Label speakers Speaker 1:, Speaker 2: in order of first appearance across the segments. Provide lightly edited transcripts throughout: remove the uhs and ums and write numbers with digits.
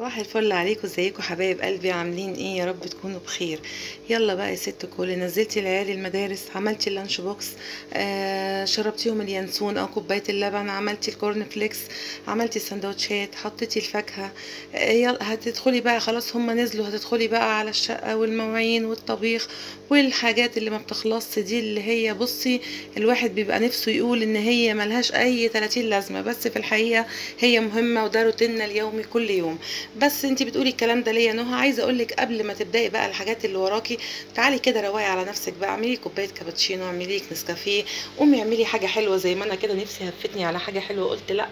Speaker 1: صباح الفل عليكم، ازيكم حبايب قلبي؟ عاملين ايه؟ يا رب تكونوا بخير. يلا بقى يا ست كل، نزلتي العيال المدارس، عملتي ال lunch box، شربتيهم اليانسون او كوباية اللبن، عملتي ال corn flakes، عملتي السندوتشات، حطيتي الفاكهة، يلا هتدخلي بقى، خلاص هم نزلوا، هتدخلي بقى على الشقة والمواعين والطبيخ والحاجات اللي ما بتخلصش دي، اللي هي بصي الواحد بيبقى نفسه يقول ان هي ملهاش اي 30 لازمه، بس في الحقيقة هي مهمة وده روتيننا اليومي كل يوم. بس انتي بتقولي الكلام ده ليه يا نهى؟ عايزه اقولك قبل ما تبداي بقى الحاجات اللي وراكي، تعالي كده رواقي على نفسك بقى، اعملي كوباية كابتشينو، اعملي نسكافيه، قومي اعملي حاجة حلوة زي ما انا كده نفسي هفتني على حاجة حلوة، قلت لا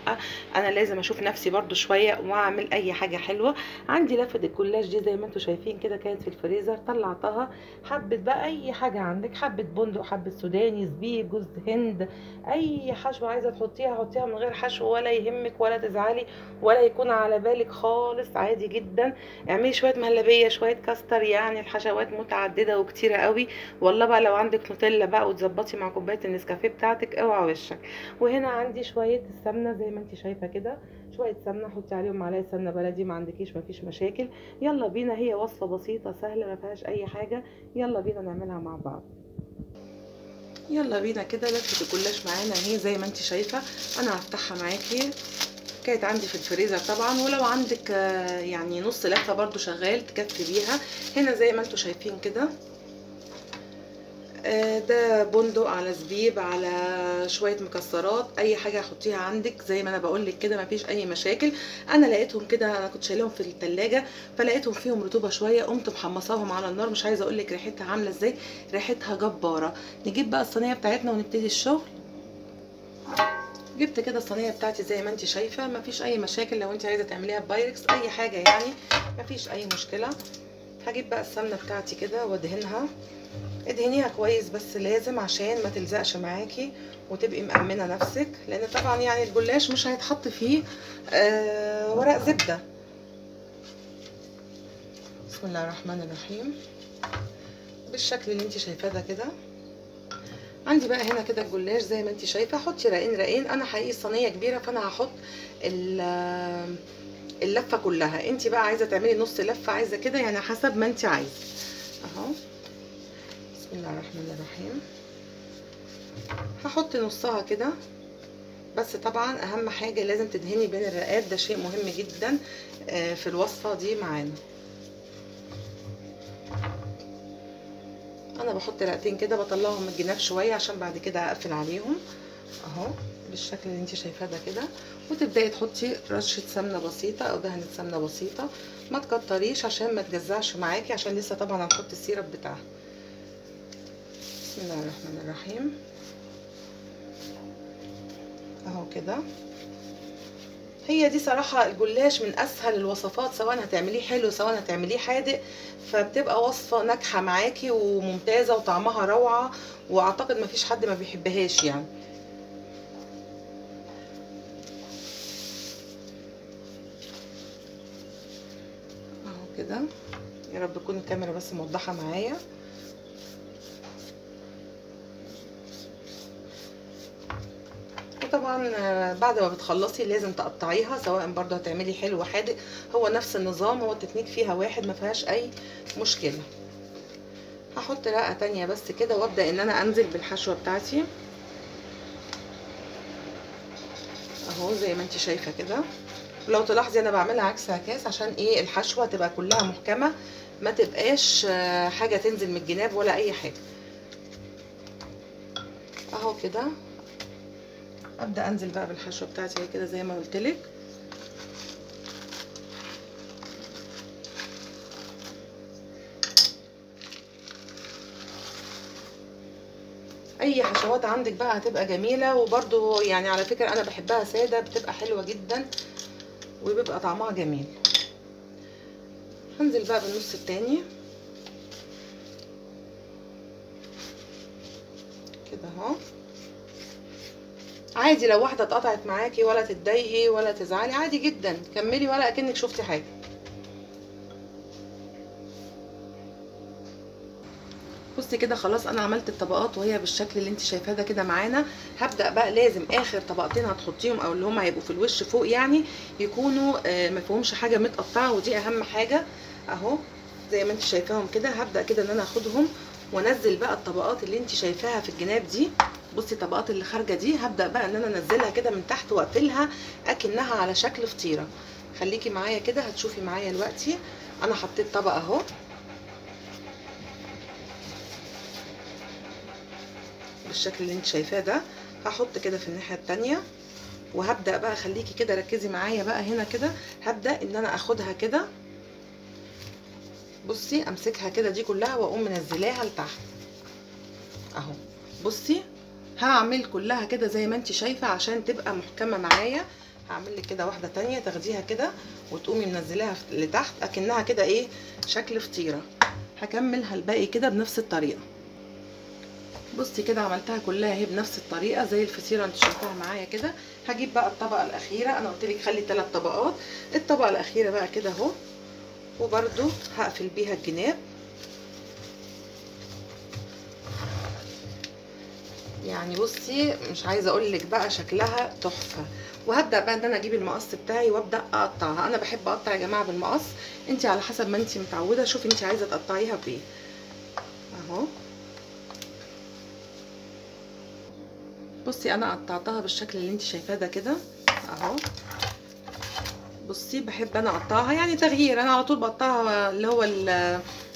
Speaker 1: انا لازم اشوف نفسي برده شوية واعمل اي حاجة حلوة. عندي لفه الجلاش دي زي ما انتم شايفين كده، كانت في الفريزر طلعتها. حبه بقى اي حاجة عندك، حبه بندق، حبه سوداني، زبيب، جوز هند، اي حشوه عايزه تحطيها حطيها من غير حشو، ولا يهمك ولا تزعلي ولا يكون على بالك خالص، عادي جدا. اعملي شوية مهلبية، شوية كاستر، يعني الحشوات متعددة وكتيره قوي والله. بقى لو عندك نوتيلا بقى وتظبطي مع كوباية النسكافيه بتاعتك، اوعى وشك. وهنا عندي شوية السمنة زي ما انت شايفه كده، شوية سمنه حطي عليهم معلقه سمنه بلدي، ما عندكيش مفيش مشاكل. يلا بينا، هي وصفه بسيطة سهلة ما فيهاش اي حاجة، يلا بينا نعملها مع بعض. يلا بينا كده. لفه الجلاش معانا اهي زي ما انت شايفه، انا هفتحها معاكي، كانت عندي في الفريزر طبعا، ولو عندك يعني نص لفه برضو شغال تكفي بيها. هنا زي ما انتم شايفين كده، ده بندق على زبيب على شوية مكسرات، اي حاجة حطيها عندك زي ما انا بقولك كده، مفيش اي مشاكل. انا لقيتهم كده، انا كنت شايلهم في التلاجة فلقيتهم فيهم رطوبة شوية، قمت محمصاهم على النار. مش عايزه اقولك ريحتها عامله ازاي، ريحتها جبارة. نجيب بقى الصينية بتاعتنا ونبتدي الشغل. جبت كده الصينية بتاعتي زي ما انت شايفه، مفيش اي مشاكل. لو انت عايزه تعمليها ببايركس اي حاجة يعني مفيش اي مشكلة. هجيب بقى السمنة بتاعتي كده وادهنها، ادهنيها كويس بس لازم عشان ما تلزقش معاكي وتبقي مأمنه نفسك، لان طبعا يعني الجلاش مش هيتحط فيه ورق زبدة. بسم الله الرحمن الرحيم. بالشكل اللي انت شايفاه ده كده. عندي بقى هنا كده الجلاش زي ما انت شايفه، حطي رقين رقين. انا حقيقي الصينية كبيرة فانا هحط اللفة كلها، انت بقى عايزه تعملي نص لفه، عايزه كده يعني حسب ما انت عايزه. اهو بسم الله الرحمن الرحيم. هحط نصها كده بس. طبعا اهم حاجة لازم تدهني بين الرقات، ده شيء مهم جدا في الوصفة دي معانا. انا بحط رقتين كده، بطلعهم من الجناب شوية عشان بعد كده اقفل عليهم اهو بالشكل اللي انت شايفاه ده كده. وتبداي تحطي رشه سمنه بسيطة او دهنه سمنه بسيطة، ما تكتريش عشان ما تجزعش معاكي، عشان لسه طبعا هنحط السيرب بتاعها. بسم الله الرحمن الرحيم. اهو كده. هي دي صراحة الجلاش من اسهل الوصفات، سواء هتعمليه حلو سواء هتعمليه حادق، فبتبقى وصفة ناجحة معاكي وممتازة وطعمها روعة، واعتقد مفيش حد ما بيحبهاش يعني. اهو كده، يا رب تكون الكاميرا بس موضحة معايا. طبعا بعد ما بتخلصي لازم تقطعيها، سواء برضو هتعملي حلو حادق، هو نفس النظام، هو التكنيك فيها واحد، ما فيهاش اي مشكلة. هحط رقه تانية بس كده وابدا ان انا انزل بالحشوه بتاعتي اهو زي ما انت شايفه كده. ولو تلاحظي انا بعملها عكس عكاس عشان ايه؟ الحشوه تبقى كلها محكمة، ما تبقاش حاجة تنزل من الجناب ولا اي حاجة. اهو كده ابدا انزل بقى بالحشوه بتاعتي كده زي ما قلت لك. اي حشوات عندك بقى هتبقى جميلة، وبرده يعني على فكرة انا بحبها ساده، بتبقى حلوة جدا وبيبقى طعمها جميل. هنزل بقى بالنص التاني كده اهو. عادي لو واحدة اتقطعت معاكي ولا تتضايقي ولا تزعلي، عادي جدا، كملي ولا اكنك شفتي حاجة. بصي بصي كده خلاص انا عملت الطبقات وهي بالشكل اللي انت شايفاه ده كده معانا. هبدا بقى لازم اخر طبقتين هتحطيهم او اللي هم هيبقوا في الوش فوق يعني يكونوا ما فيهمش حاجة متقطعه، ودي اهم حاجة اهو زي ما انت شايفاهم كده. هبدا كده ان انا اخدهم وانزل بقى الطبقات اللي انت شايفاها في الجناب دي. بصي الطبقات اللي خارجه دي هبدا بقى ان انا انزلها كده من تحت واقفلها اكنها على شكل فطيره. خليكي معايا كده هتشوفي معايا دلوقتي. انا حطيت طبقه اهو بالشكل اللي انت شايفاه ده، هحط كده في الناحية التانية، وهبدا بقى خليكي كده ركزي معايا بقى هنا كده. هبدا ان انا اخدها كده، بصي امسكها كده دي كلها واقوم منزلاها لتحت اهو. بصي هعمل كلها كده زي ما انت شايفه عشان تبقى محكمة معايا. هعمل لك كده واحدة تانية تاخديها كده وتقومي منزلاها لتحت اكنها كده ايه شكل فطيره. هكملها الباقي كده بنفس الطريقة. بصي كده عملتها كلها اهي بنفس الطريقة زي الفطيره انت شايفاها معايا كده. هجيب بقى الطبقة الاخيرة، انا قلت لك خلي 3 طبقات. الطبقة الاخيرة بقى كده اهو، وبرده هقفل بيها الجناب. يعني بصي مش عايزه اقول لك بقى شكلها تحفة. وهبدا بقى ان انا اجيب المقص بتاعي وابدا اقطعها. انا بحب اقطع يا جماعة بالمقص، انت على حسب ما انت متعوده شوفي انت عايزه تقطعيها بايه اهو. بصي انا قطعتها بالشكل اللي انت شايفاه ده كده اهو. بصي بحب انا اقطعها يعني تغيير، انا على طول بقطعها اللي هو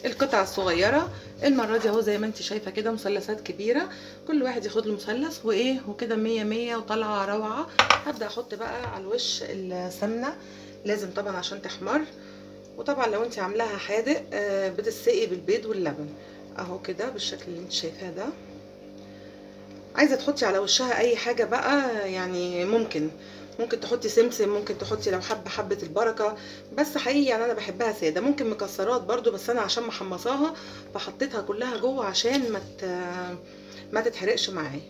Speaker 1: القطع الصغيرة. المرة دي اهو زي ما انت شايفه كده مثلثات كبيرة، كل واحد ياخد له مثلث وايه وكده 100 100 وطالعه روعه. هبدا احط بقى على الوش السمنة، لازم طبعا عشان تحمر. وطبعا لو انت عاملاها حادق بتسقي بالبيض واللبن اهو كده بالشكل اللي انت شايفاه ده. عايزه تحطي على وشها اي حاجة بقى يعني، ممكن تحطي سمسم، ممكن تحطي لو حبه حبه البركة، بس حقيقي يعني انا بحبها ساده. ممكن مكسرات برضو، بس انا عشان محمصاها فحطيتها كلها جوه عشان ما تتحرقش معايا.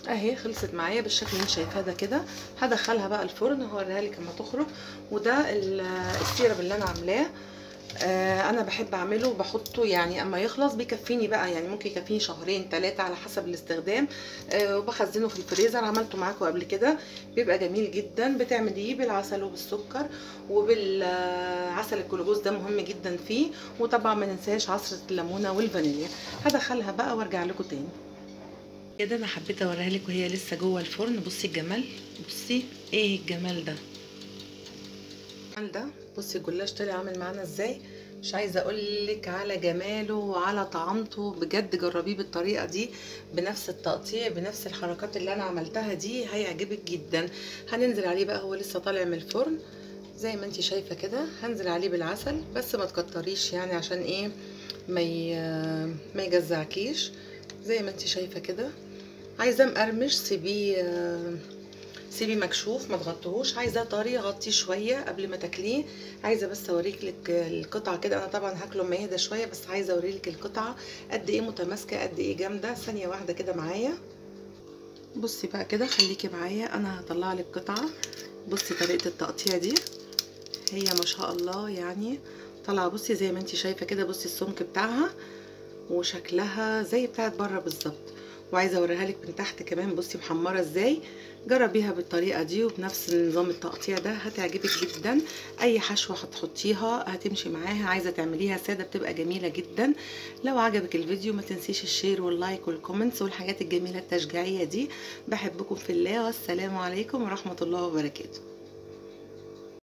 Speaker 1: اهي خلصت معايا بالشكل اللي انت شايفاه ده كده. هدخلها بقى الفرن وهوريها لك لما تخرج. وده السيرب اللي انا عاملاه، انا بحب اعمله وبحطه يعني اما يخلص بيكفيني بقى، يعني ممكن يكفيني شهرين 3 على حسب الاستخدام. وبخزنه في الفريزر، عملته معاكم قبل كده، بيبقى جميل جدا. بتعمليه بالعسل وبالسكر وبالعسل الكلوجوز ده مهم جدا فيه، وطبعا ما ننساش عصره الليمونه والفانيليا. هدخلها بقى وارجع لكم تاني. كده انا حبيت اوريها لك وهي لسه جوه الفرن. بصي الجمال، بصي ايه الجمال ده، الجمال ده. بصي الجلاش طلع عامل معانا ازاي، مش عايزه اقولك على جماله وعلى طعمته. بجد جربيه بالطريقة دي، بنفس التقطيع بنفس الحركات اللي انا عملتها دي، هيعجبك جدا. هننزل عليه بقى، هو لسه طالع من الفرن زي ما انت شايفه كده. هنزل عليه بالعسل بس ما تكتريش يعني عشان ايه ما يجزعكيش. زي ما انت شايفه كده. عايزاه مقرمش سيبيه مكشوف ما تغطيهوش، عايزاه طري غطيه شوية قبل ما تاكليه. عايزه بس اوريك لك القطعة كده، انا طبعا هاكله ما يهدى شوية، بس عايزه اوريك القطعة قد ايه متماسكة قد ايه جامدة. ثانية واحدة كده معايا. بصي بقى كده خليكي معايا، انا هطلع لك قطعه. بصي طريقه التقطيع دي هي ما شاء الله يعني طالعه. بصي زي ما انت شايفه كده، بصي السمك بتاعها وشكلها زي بتاعت بره بالظبط. وعايزه اوريها لك من تحت كمان، بصي محمرة ازاي. جربيها بالطريقة دي وبنفس نظام التقطيع ده، هتعجبك جدا. اي حشوه هتحطيها هتمشي معاها، عايزه تعمليها ساده بتبقى جميلة جدا. لو عجبك الفيديو ما تنسيش ال share وال like وال comments والحاجات الجميلة التشجيعيه دي. بحبكم في الله، والسلام عليكم ورحمة الله وبركاته.